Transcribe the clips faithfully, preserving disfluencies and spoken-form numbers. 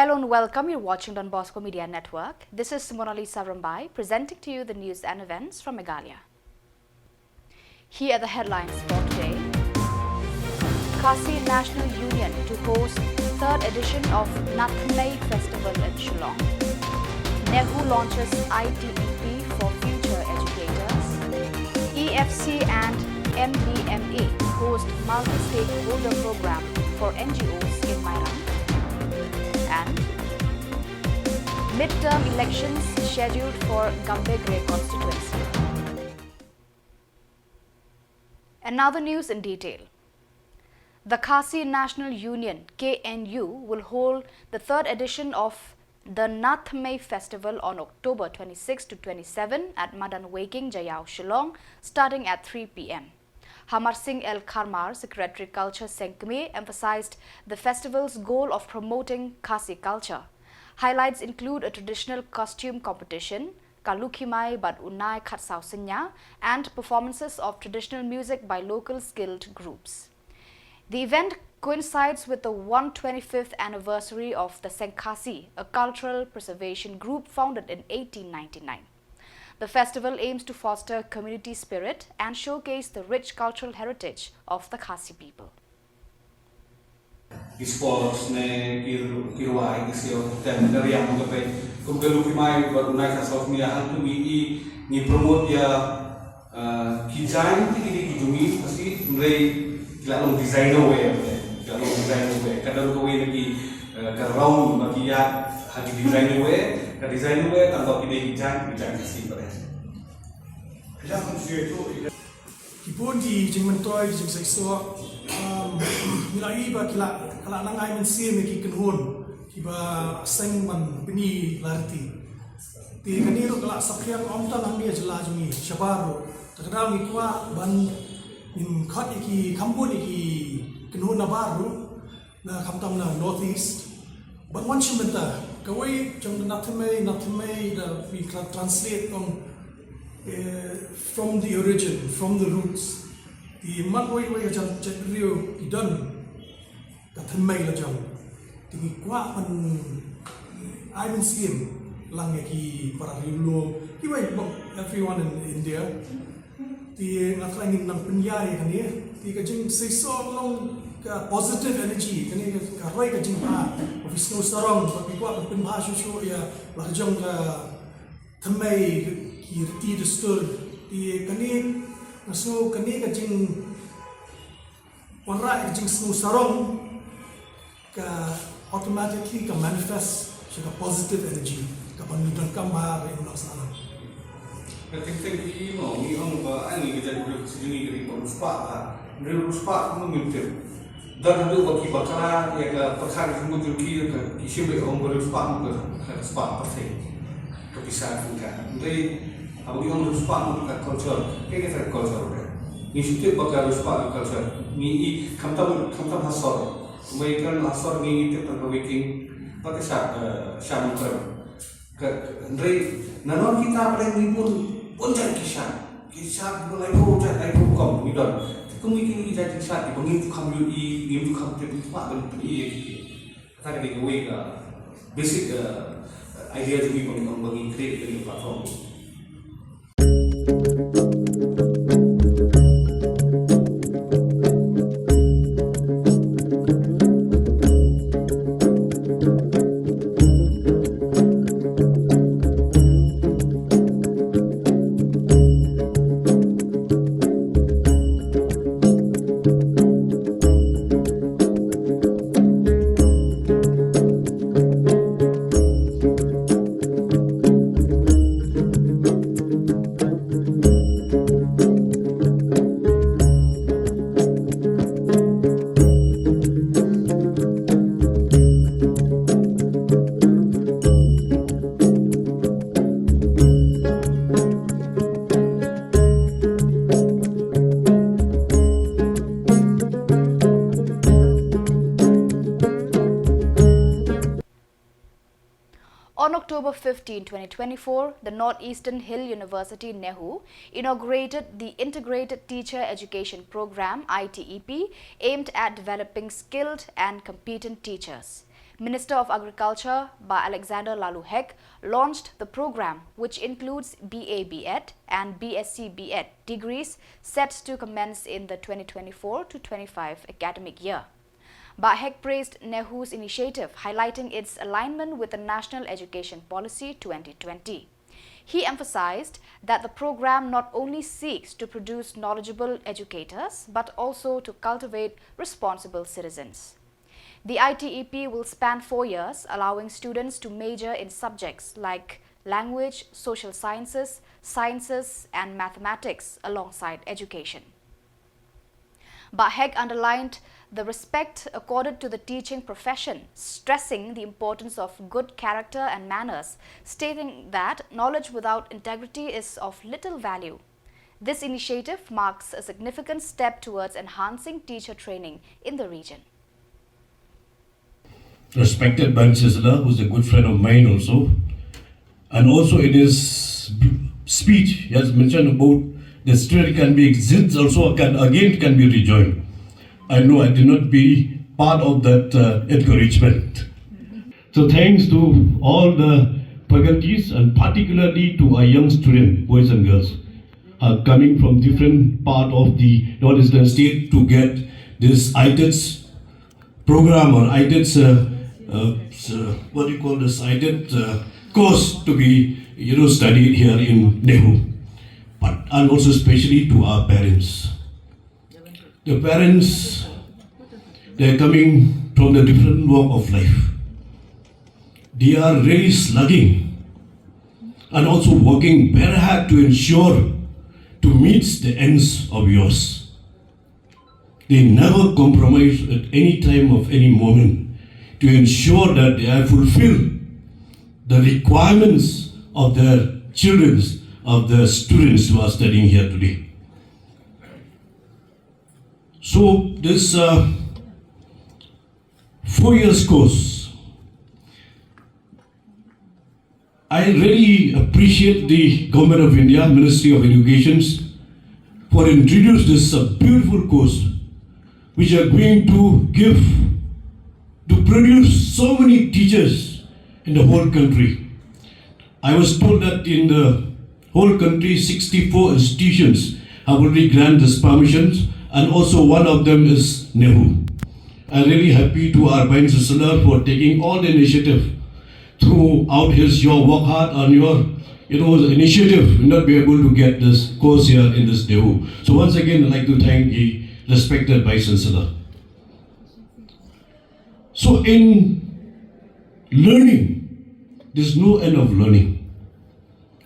Hello and welcome. You're watching Don Bosco Media Network. This is Monalisa Rambai presenting to you the news and events from Meghalaya. Here are the headlines for today. Khasi National Union to host third edition of Nathnamei Festival in Shillong. NEHU launches I T E P for future educators. E F C and M D M A host multi-stakeholder program for N G Os in Mairang. And midterm elections scheduled for Gambegre constituency. And now the news in detail. The Khasi National Union, K N U, will hold the third edition of the Nathnamei Festival on October twenty-six to twenty-seven at Madan Weiking, Jaiaw, Shillong, starting at three p.m. Hamar Singh L Kharmar, Secretary Culture Seng Kmie, emphasized the festival's goal of promoting Khasi culture. Highlights include a traditional costume competition, Ka Lukhimai bad U Nai Khatsaw Synñia, and performances of traditional music by local skilled groups. The event coincides with the one twenty-fifth anniversary of the Seng Khasi, a cultural preservation group founded in eighteen ninety-nine. The festival aims to foster community spirit and showcase the rich cultural heritage of the Khasi people. Ki sports ne ki ru-, ki rwai ki siew, tem ka riam ka peit. Kum Ka Lukhimai bad U Nai Khatsaw Synñia, hangtu ngi i, ngi promote ïa, uh, ki jaiñ te ki dei ki jong ngi, Khasi, hynrei ki la long designer wear, ki la long designer wear. Ka don kawei na ki, uh, ka round ba ki ïaid ha ki designer wear, ka designer wear tang ba ki dei ki jaiñ, ki jaiñ Khasi pat. Ki bun ki jingmyntoi, ki jingseisoh, um, ngi la ïohi ba ki la, ka la nang ai mynsiem ïa ki kynhun kiba seng ban pyni la riti. Te kane ruh ka la saphriang ym tang hangne ha jylla jong ngi, shabar ruh. Te ka daw ngi kwah ban ngin khot ïa ki kham bun ïa ki kynhun nabar ruh, na khamtam na North East. Ban wan shim bynta, kawei jong ka Nathnamei, Nathnamei da phi tra-, translate ong, eh, from the origin, from the roots. Te man wei wei ka jaitbynriew ki don ka thymmei la jong. Te ngi kwah ban ai mynsiem lang ïa ki para riewlum, kiwei, everyone in India. Te nga khlaiñ ngin nang pynïaid ïa kane. Te ka jingseisoh long ka positive energy, kane ka, ka roi ka jingbha. Ba phi sngew sarong, ba phi kwah ban pynbha shuh shuh ïa la ka jong ka thymmei, ki riti dustur. Te kane nga sngew kane ka jing wanrah ïa ka jingsngew sarong ka automatically ka manifest sha ka positive energy kaba ngi donkam bha ha ka imlang sahlang. Ka teng teng ki ong, ngi ong ba ani ka jaitbynriew Khasi jong ngi ka dei ba riewspah bha. Hynrei riewspah kumno ngim tip. Don haduh ba ki bakla ïa ka pyrkhat ka jingmut jong ki, ki shim ba ong ba riewspah, ka spah pyrthei, ka pisa ka tyngka. Hynrei haba ngi ong riewspah, ka culture, kaei kata ka culture ruh? Ngi shu tip ba ka riewspah ka culture. Ngi i khamtam, khamtam ha sor. Kumba ïa kren ha sor ngi tip tang ka Weiking bad ka Sha, eh, Sha Nongkrem. Ka, hynrei na non kita pat ngi bun, bun jait ki shad. Ki shad bun, laiphew jait, laiphew rukom ngi don. Te kum ngi, kine ki jait ki shad kiba ngim ju kham ïohi, ngim ju kham tip, ngi kwah ban pyni ïa ki. Kata ka dei kawei ka basic, eh, idea jong ngi ba ngi, ba ngi create kane ka platform. On October fifteen, twenty twenty-four, the Northeastern Hill University, NEHU, inaugurated the Integrated Teacher Education Program, I T E P, aimed at developing skilled and competent teachers. Minister of Agriculture, Bah Alexander Laloo Hek, launched the program, which includes B A B.Ed and B Sc B.Ed degrees set to commence in the twenty twenty-four to twenty-five academic year. Bah Hek praised NEHU's initiative, highlighting its alignment with the National Education Policy twenty twenty. He emphasized that the program not only seeks to produce knowledgeable educators but also to cultivate responsible citizens. The I T E P will span four years, allowing students to major in subjects like language, social sciences, sciences, and mathematics alongside education. Bah Hek underlined the respect accorded to the teaching profession, stressing the importance of good character and manners, stating that knowledge without integrity is of little value. This initiative marks a significant step towards enhancing teacher training in the region. Respected Ban Chancellor, who's a good friend of mine also. And also in his speech, he has mentioned about the student can be exits also can again can be rejoined. I know I did not be part of that uh, encouragement. So thanks to all the faculties and particularly to our young students, boys and girls, are coming from different part of the northeastern state to get this ITETS program or ITETS, uh, uh, s- uh, what do you call this ITETS uh, course to be you know studied here in NEHU, but and also especially to our parents. The parents, they're coming from the different walk of life. They are really slugging and also working very hard to ensure to meet the ends of yours. They never compromise at any time of any moment to ensure that they have fulfilled the requirements of their children, of the students who are studying here today. So this uh, four years course, I really appreciate the Government of India, Ministry of Education, for introduce this uh, beautiful course, which are going to give to produce so many teachers in the whole country. I was told that in the whole country, sixty-four institutions have already granted this permissions, and also one of them is NEHU. I'm really happy to our Vice Chancellor for taking all the initiative throughout his your work hard and your you know initiative will not be able to get this course here in this NEHU. So once again, I'd like to thank the respected Vice Chancellor. So in learning, there's no end of learning.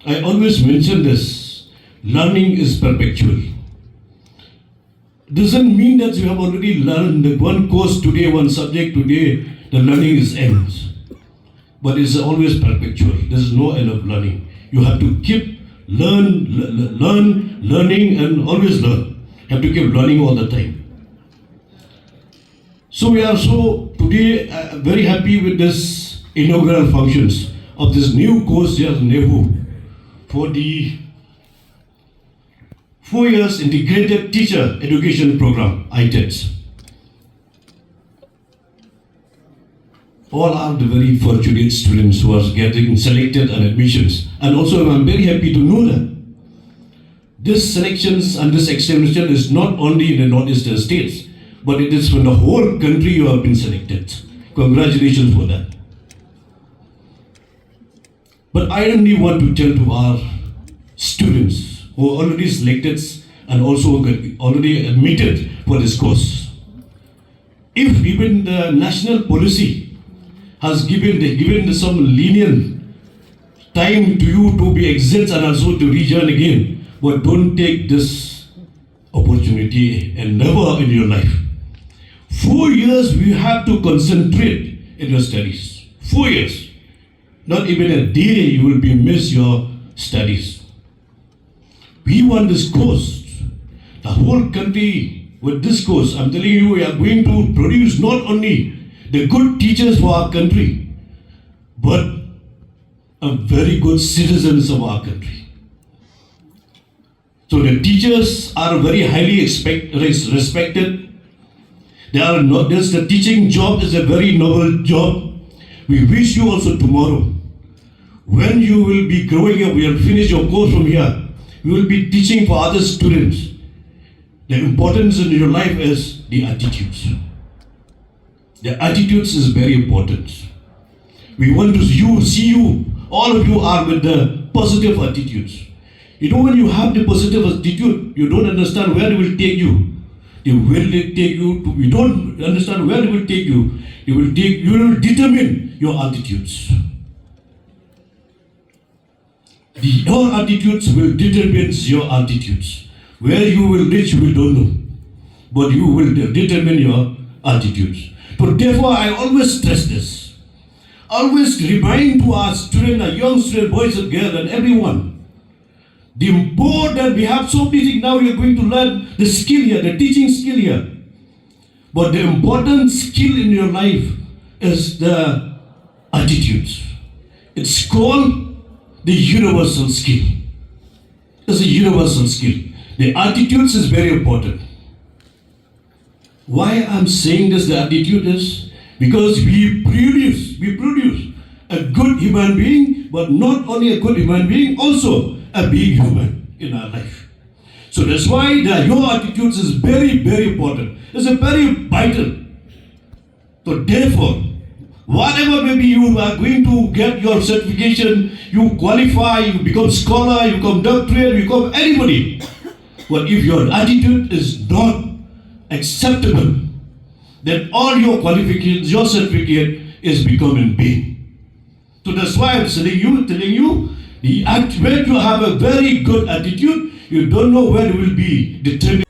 I always mention this, learning is perpetual. Doesn't mean that you have already learned the one course today, one subject today, the learning is ends. But it's always perpetual. There's no end of learning. You have to keep learn, learn, learning, and always learn. Have to keep learning all the time. So we are so today uh, very happy with this inaugural functions of this new course here at NEHU for the four years integrated teacher education program, ITETS. All are the very fortunate students who are getting selected and admissions. And also I'm very happy to know that this selections and this examination is not only in the northeastern states, but it is from the whole country you have been selected. Congratulations for that. But I only want to tell to our students who are already selected and also already admitted for this course. If even the national policy has given the, given the some lenient time to you to be exits and also to rejoin again, but don't take this opportunity and never in your life. Four years we have to concentrate in your studies. Four years. Not even a day you will be miss your studies. We want this course. The whole country with this course, I'm telling you, we are going to produce not only the good teachers for our country, but a very good citizens of our country. So the teachers are very highly expect, res- respected. They are not this the teaching job is a very noble job. We wish you also tomorrow, when you will be growing up, you will finish your course from here, you will be teaching for other students. The importance in your life is the attitudes. The attitudes is very important. We want to you see you, all of you are with the positive attitudes. You know, when you have the positive attitude, you don't understand where it will take you. It will take you to, you don't understand where it will take you. It will take, you will determine your attitudes. The, your attitudes will determine your attitudes. Where you will reach, we don't know. But you will de-, determine your attitudes. So therefore, I always stress this. Always remind to our student, our young student, boys and girls, and everyone, the important, we have so many things now, we are going to learn the skill here, the teaching skill here. But the important skill in your life is the attitudes. It's called the universal skill. It's a universal skill. The attitudes is very important. Why I'm saying this, the attitude is because we produce, we produce a good human being, but not only a good human being, also a being human in our life. So that's why the, your attitudes is very, very important. It's a very vital. So therefore, whatever maybe you are going to get your certification, you qualify, you become scholar, you become doctorate, you become anybody. But if your attitude is not acceptable, then all your qualifications, your certificate is becoming vain. So that's why I'm telling you, telling you, the act-, when you have a very good attitude, you don't know where you will be determined.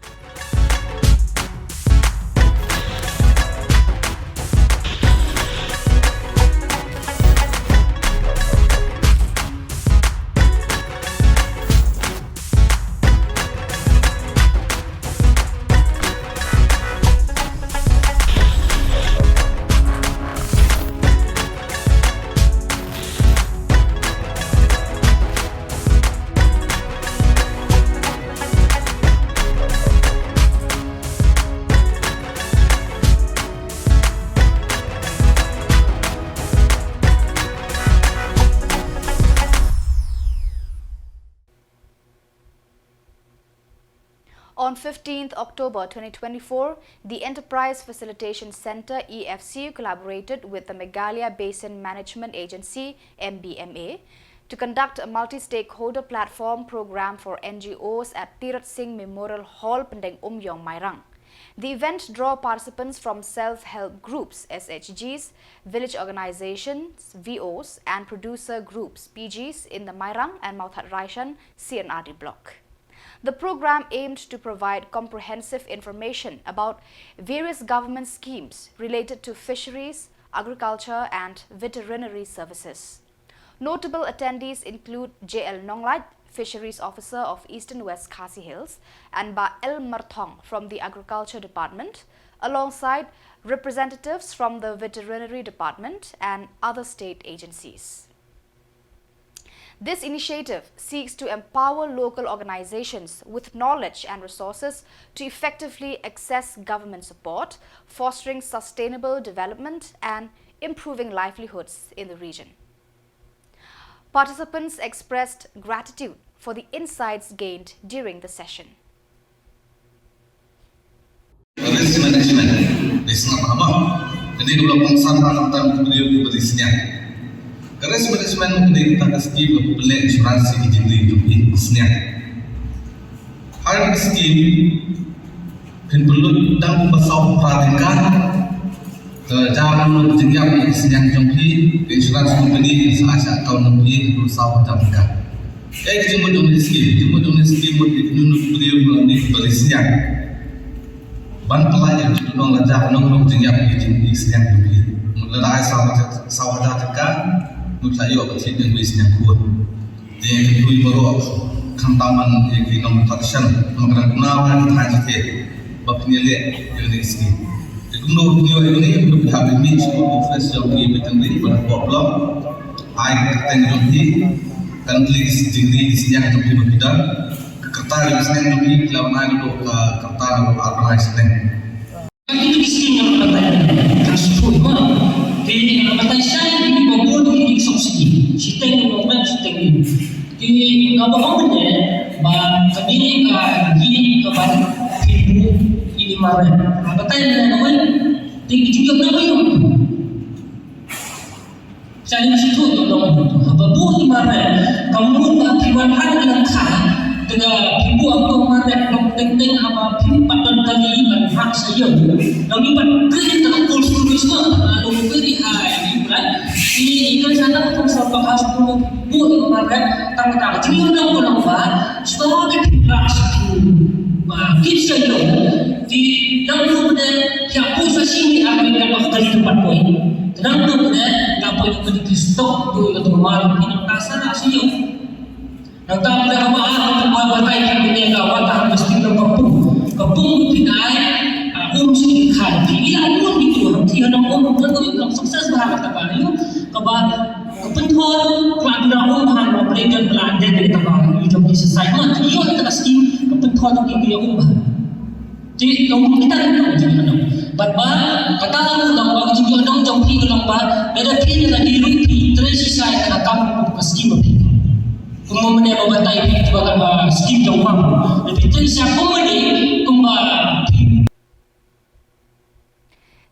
On fifteenth October twenty twenty-four, the Enterprise Facilitation Centre, E F C, collaborated with the Meghalaya Basin Management Agency, M B M A, to conduct a multi-stakeholder platform programme for N G Os at Tirath Singh Memorial Hall, Pyndengumiong, Mairang. The event draw participants from self-help groups, S H Gs, village organisations, V Os, and producer groups, P Gs, in the Mairang and Mawthadraishan C and R D block. The programme aimed to provide comprehensive information about various government schemes related to fisheries, agriculture and veterinary services. Notable attendees include J L Nonglait, Fisheries Officer of Eastern West Khasi Hills, and Bah L Marthong from the Agriculture Department, alongside representatives from the Veterinary Department and other state agencies. This initiative seeks to empower local organizations with knowledge and resources to effectively access government support, fostering sustainable development and improving livelihoods in the region. Participants expressed gratitude for the insights gained during the session. Risk management. Dei sngap haba. Kane ka long kongsan ha khamtam ki briew kiba dei sniang. Ka risk management ka dei kata ka skim kaba pynleh insurance ïa ki jingri jong phi sniang. Ha kane ka skim phin pynlut tang kumba saw phra tyngka. Te jar nang jingïap ïa ki sniang jong phi, ka insurance company sa ai sha account jong phi ruh saw hajar tyngka. Kaei ka jingmut jong kane ka skim? Ka jingmut jong kane ka skim mut ïa kino kino ki briew ne kiba dei sniang ban pynlait ïa ka jingdon la jar nang nang jingïap ïa ki jing, ïa ki sniang jong phi. Mut lada ai saw hajar, saw hajar tyngka, mut la ïoh ba thied ïa ki sniang khun. Te ïa kyntu baroh khamtam ban ïa ki nongmihkhmat shen, namar ka dang duna ban thait shatei ba phin ïa leh ïa kane ka skim. Te kumno phin ïoh ïa kane, phin hap ban mih sha office jong ki veterinary ba hapoh block. Ai ka kyrteng jong phi, kan kylli ki jingri ki sniang jong phi ba phi don. Ka kyrta jong ki sniang jong phi phi lah ban ai naduh ka kyrta naduh arphew lai shiteng. Ka kito ki skim nga la batai. Ka shu ma. Te nga la batai shai. Shiteng, shiteng. Te nga ba ong ne ba kane ka ri kaba pynbuh ïa i Mareh. Nga batai ne na wei. Te ki jingïoh na wei. Sa ni shi tu tu dong tu. Haba buh i Mareh, ka mut ba phi wan ha ka langkha, te nga phi buh ap ka Mareh, dong teng teng haba phi pat don kali ban hak sa ïoh. Dong i pat kri ta ka cold storage ma, lalu very high, ni bulan. Ni kan sa tang tang sa ka khas tu buh i Mareh, tang tang. Jingïoh dong ko dong ba, sa ni phi ras tu. Ba, kit sa ïoh. Ti dang tu ne, ya buh sa shi ni ap ni kan ba kali tempat koi. Nangta pule nga poi ka dei ki stok tu ka tu mal ki nang ta sa na sha ïoh. Nangta pule ka ba ka ba batai ki pule ka ba ta mesti ka pung. Ka pung ki dai um sha ki khan ki ïa pun ki tu ki nang um ka tu nang sukses ba ka ta ba ïoh. Ka ba ka pynthor ka la duna um ha ma pule ka la dei ka ba ïoh ki sa sai ma tu ïoh ka skim ka pynthor ki ïa um ba. Ti long kita long jingïadong. Bad ba kata long ba jingïadong jong phi long ba lada phi ne lagi ruh phi trei shisha ïa kata kam ka skim phi. Kumno mane ba batai phi ba ka skim jong phi. Phi trei shisha kumno mane kumba phi.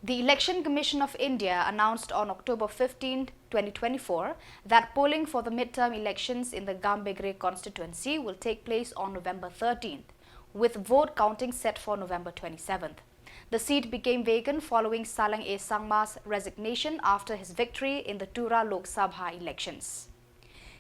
The Election Commission of India announced on October fifteenth, twenty twenty-four, that polling for the midterm elections in the Gambegre constituency will take place on November thirteenth, with vote counting set for November twenty-seventh. The seat became vacant following Salang A Sangma's resignation after his victory in the Tura Lok Sabha elections.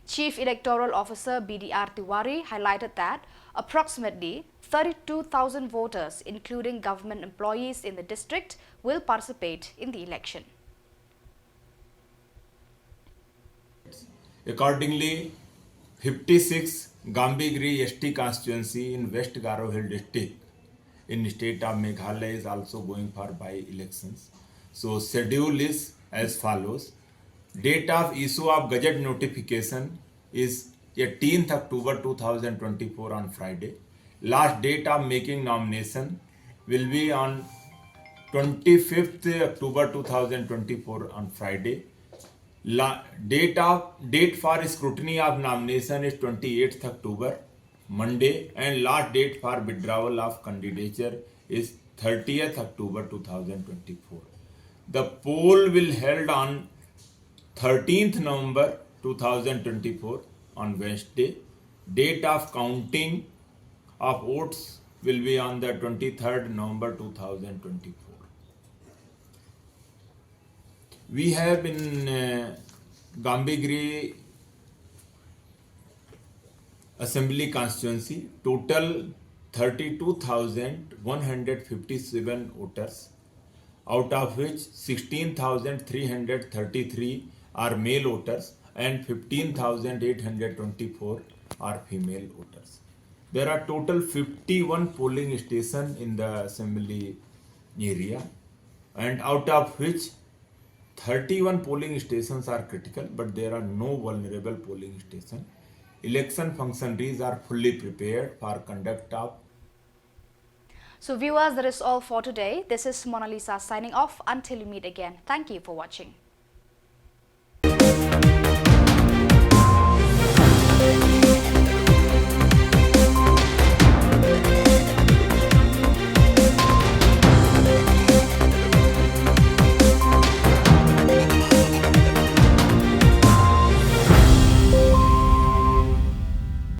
Chief Electoral Officer B D R Tiwari highlighted that approximately thirty-two thousand voters, including government employees in the district, will participate in the election. Accordingly, fifty-six Gambegre S T constituency in West Garo Hill district in state of Meghalaya is also going for by-elections. So schedule is as follows. Date of issue of gazette notification is eighteenth October two thousand twenty-four on Friday. Last date of making nomination will be on twenty-fifth October two thousand twenty-four on Friday. La, date of date for scrutiny of nomination is twenty-eighth October, Monday, and last date for withdrawal of candidature is thirtieth October two thousand twenty-four. The poll will held on thirteenth November two thousand twenty-four on Wednesday. Date of counting of votes will be on the twenty-third November two thousand twenty-four. We have in uh, Gambegre Assembly Constituency total thirty-two thousand one hundred fifty-seven voters, out of which sixteen thousand three hundred thirty-three are male voters and fifteen thousand eight hundred twenty-four are female voters. There are total fifty-one polling stations in the assembly area, and out of which thirty-one polling stations are critical, but there are no vulnerable polling stations. Election functionaries are fully prepared for conduct of So viewers, that is all for today. This is Mona Lisa signing off. Until we meet again, thank you for watching.